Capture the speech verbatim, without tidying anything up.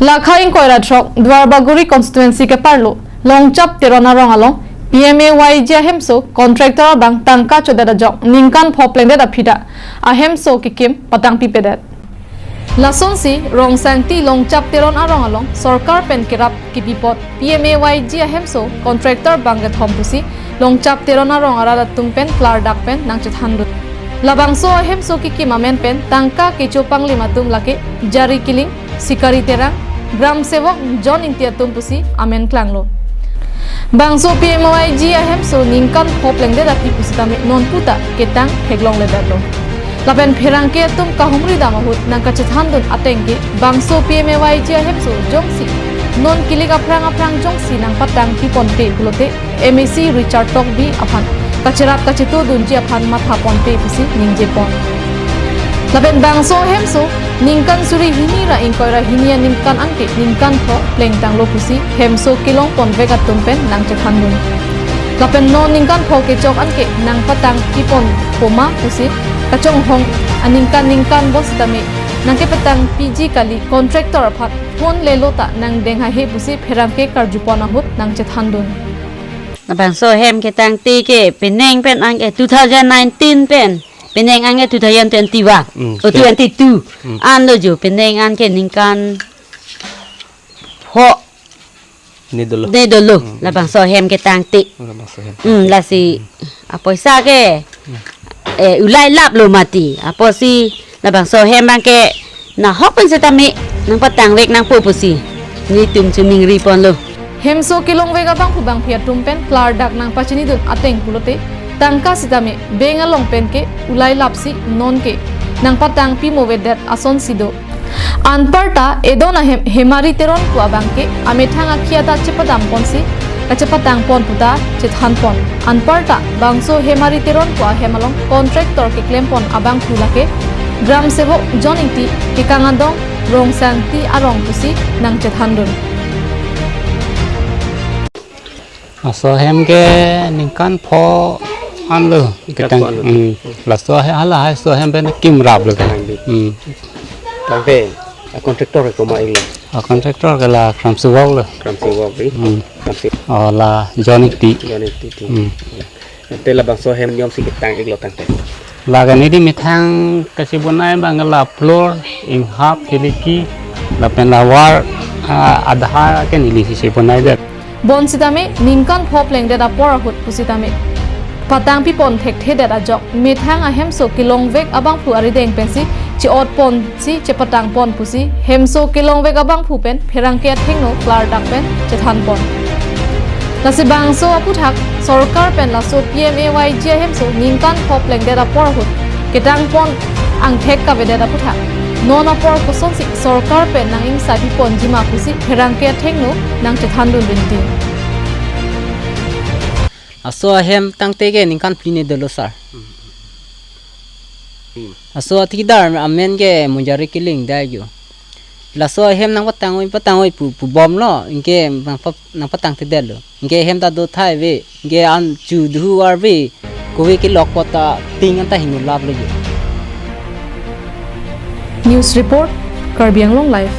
Lakha ingkoi ra throk Duarbagori constituency keparlo Longchap Teron arong along P M A Y G ahemso contractor abang tangka chodet ajok ningkan pho plengdet aphi ta ahemso kekim patangpipedet. Lasonsi Rongsangti Longchap Teron arong along sorkar pen kerap kipipot P M A Y G ahemso contractor bang kethom pusi Longchap Teron arong arat atum pen klardak pen nangchethandun. Labangso ahemso kekim amen pen tangka kecho panglim atum lake Jari Kiling, Sikari Terang, Gram Sevok John Ingti atum pusi amen klanglo. Bangso P M A Y G ahemso ningkan pho plengdet aphi pusitame non puta ketang theklongledetlo. Lapen pherangke atum kahumri dam ahut nangkachethandun ateng ke bangso P M A Y G ahemso jongsi non kilik aphrang aphrang jongsi nangpatangpiponpe pulote M A C Richard Tokbi aphan kacherap kachetodunji aphan mathaponpe pusi ningjepon. Lapen bangso ahemso ningkan suri hini ra ingkoi ra hini aningkan anke ningkan pho plengtanglo pusi hemso kelongponvek atum pen nangchethandun. Lapen non ningkan pho kechok anke nangpatangpiponpo ma pusi kachonghong aningkan ningkan bonsitame nangkepatangpiji kali, contractor aphan phone lelo ta nangdeng haihe pusi pherangke karjupon ahut nangchethandun. Labangso hem ketangte ke penang pen anke two thousand nineteen pen, penang anke two thousand twenty-one, Mm, oh, ten. twenty-two. Mm. Anlo jo, penang anke ningkan pho Ne dolo. ne dolo. Mm. Labangso hem ketangte. Labangso hem. Mm, lasi apoisa ke, eh, ulai laplo mati. Apotsi labangso hem abangke nahok pen setame nangpatangvek nangpo pusi nelitum chiningriponlo. Hemso kelongvek abangphu bangphi atum pen klardak nangpachinidun ateng pulote tangka sitame bank along pen ke ulai lapsi nonke nangpatangpimovedet asonsi do. Anparta edon ahem Hemari Teron pu abangke amethang akhia ta chepadamponsi kachepatangpon puta chethanpon. Anparta bangso Hemari Teron pu ahem along contractor keklempon abangphu lake Gram Sevok John Ingti, Kekang Adong, Rongsangti arong pusi nangchethandun. Laso ahem ke ningkan pho anlo. Ningkan ketang, pho anlo. Hmm. Laso ahem, hala hai so ahem pen kim raplo ke. Tangte. Hmm. Tangte, a contractor ke komat iklo? A contractor ke la Kram Sevok lo. Kram Sevok ri. Hmm. Kram Se- Oh, la John Ingti. John Ingti. Hmm. Te labangso ahem niomsi ketang iklo tangte? Lake neli methang kachebonai abang la floor, inghap, khiliki, lapen la wall, ah, adhar ke nelisi chebonaidet. Bonsitame ningkan pho plengdet apor ahut pusitame patangpipon thekthedet ajok methang ahemso kelongvek abangphu arideng pensi che-otponsi chepatangpon pusi hemso kelongvek abangphu pen pherangke athengno klardak pen chethanpon. Lasi bangso aputhak sorkar pen laso P M A Y G ahemso ningkan pho plengdet apor ahut ketangpon angthek kavedet aputhak non apor kosonsi sorkar pen nang-ingsaipipon jima pusi pherangke athengno nangchethandun rinti. Laso ahem tangte ke ningkan phli ne dolo, sir. Laso athikdar amen ke Monjari Kiling dai jo. Laso ahem nangpatangvoi, patangvoi pu, pubomlo, anke nangpa-, nangpatangtedetlo. Anke ahem ta do thai ave, anke an chu duhu arve, kove kelok apot ta ting anta hingno laplo jo. News report, Karbi Anglong Live.